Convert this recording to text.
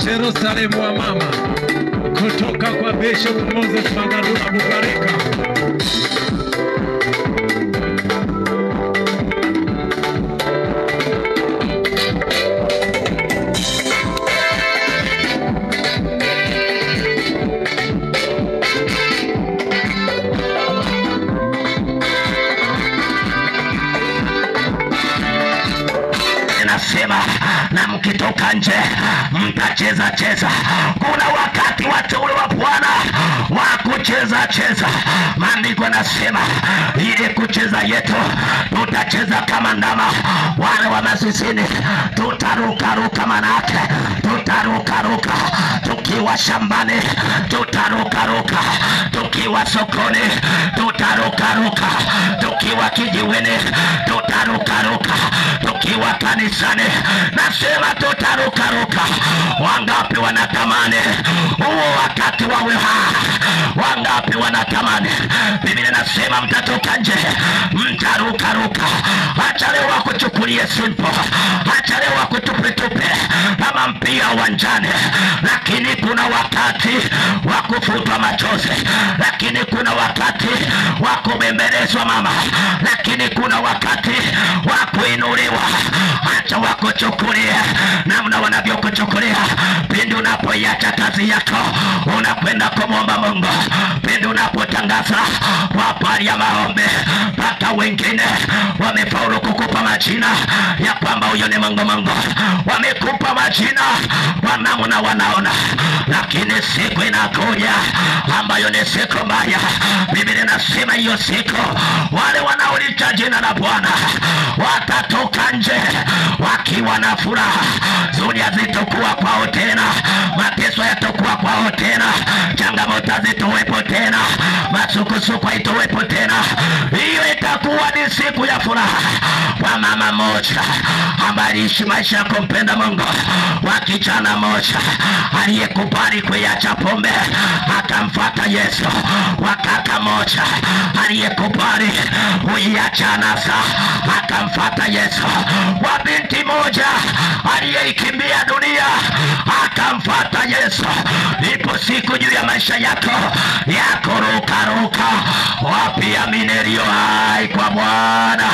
Jerusalemu wa mama kutoka kwa Bishop Moses Magalula Mubarika. Nasema na mkitoka nje mtacheza cheza. Kuna wakati wateule wa Bwana wa kucheza cheza. Maandiko yanasema ile kucheza yetu tutacheza kama ndama wale wa masisini, tutaruka ruka, manake tutaruka ruka tukiwa shambani, tutaruka ruka tukiwa sokoni, tutaruka ruka tukiwa kijiweni, tutaruka ruka tukiwa kanisani. Nasema tutaruka ruka. Wangapi wanatamani huo wakati wawe hai? Wangapi wanatamani? Biblia inasema mtatoka nje mtaruka ruka. Acha leo wakuchukulie simple, acha leo wakutupe tupe kama mpira uwanjani, lakini kuna wakati wa kufutwa machozi, lakini kuna wakati wa kubembelezwa mama, lakini kuna wakati wa kuinuliwa. Acha wakuchukulie namna wanavyokuchukulia. Pindi unapoiacha kazi yako unakwenda kumwomba Mungu, pindi unapotangaza kwa habari ya maombi, mpaka wengine wamefaulu kukupa majina ya kwamba huyo ni Mungu Mungu, wamekupa majina kwa namna wanaona, lakini siku inakuja ambayo ni siku mbaya. Biblia inasema hiyo siku wale wanaoliita jina la Bwana watatoka nje wakiwa na furaha. Zuri hazitakuwa kwao tena, mateso yatakuwa kwao tena, changamoto hazitakuwepo tena, masukosuko haitakuwepo tena. Hiyo itakuwa ni siku ya furaha kwa mama moja ambaye aliishi maisha ya kumpenda Mungu, wa kijana moja aliyekubali kuiacha pombe akamfuata Yesu, wa kaka moja aliyekubali kuiacha anasa akamfuata Yesu, wa binti moja aliyeikimbia dunia akamfuata Yesu. Ipo siku juu ya maisha yako ya kurukaruka. Wapi aminerio hai kwa Bwana?